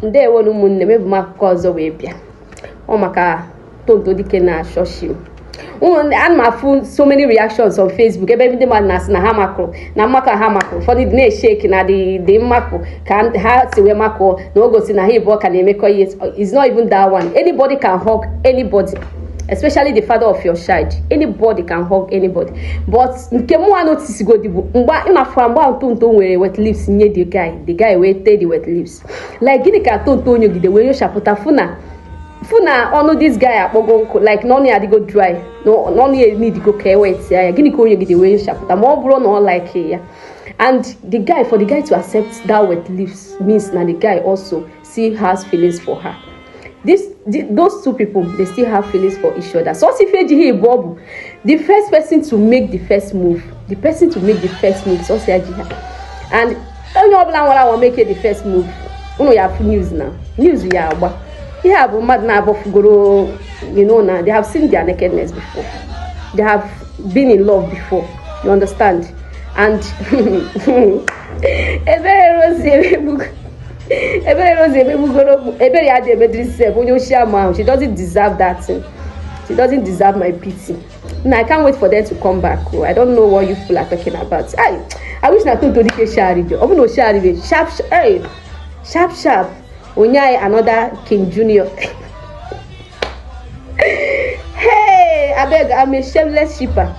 Ndewo na ụmụnne m, ebu m akụkọ ọzọ wee bịa. Ọ maka Tonto Dike na Shoshi. Ana m afụ so many reactions on Facebook ebe ndị mmadụ na-asị na ha makụrụ na mmakụ ha makụrụ. Ụfọdụ dị na-eshake na dị mmakụ ka ha si wee makụọ na o gosi na ha ịbụọ ka na-emekọ ihe. It's not even that one. Anybody can hug anybody, especially the father of your child. Anybody can hug anybody, but nke mụnwa notice godi bụ mgbe ị na-afụ mgbe ahụ Tonto nwere wet lips nye the guy, the guy wee tee the wet lips. Like, gịnị ka Tonto nyogide wee nyochapụta fụ na ọnụ this guy akpọgo nkụ, like na ọnụ ya adịgo dry, na ọnụ ya enidigo ka e wetia ya? Gịnị ka o nyogide wee nyochapụta ma ọ bụrụ na ọ like ya? And the guy, for the guy to accept that wet lips means na the guy also still has feelings for her. Those two people, they still have feelings for each other. So ife ejighị ịbụọ bụ the first person to make the first move, the person to make the first move. Sọsọ ya ji ha. And onye ọbụla nwere anwa make the first move, unu ya afụ news na news ya agba. Ihe a bụ mmadụ na-abọfugoro, na they have seen their nakedness before, they have been in love before, you understand? And Ebere Rosi emegbugo, Ebere Rosi emegbugoro. Ebere ya dị emediri sef onye ochie ama ahụ. She doesn't deserve that thing. She doesn't deserve my pity. Now I can't wait for them to come back. Oh, I don't know what you people are talking about. I wish na Tonto Dike sharibe. Ọ bụ na o sharibe sharp, hey, sharp sharp, onye anyị another King Junior. Hey, abeg, I'm a shameless shipper.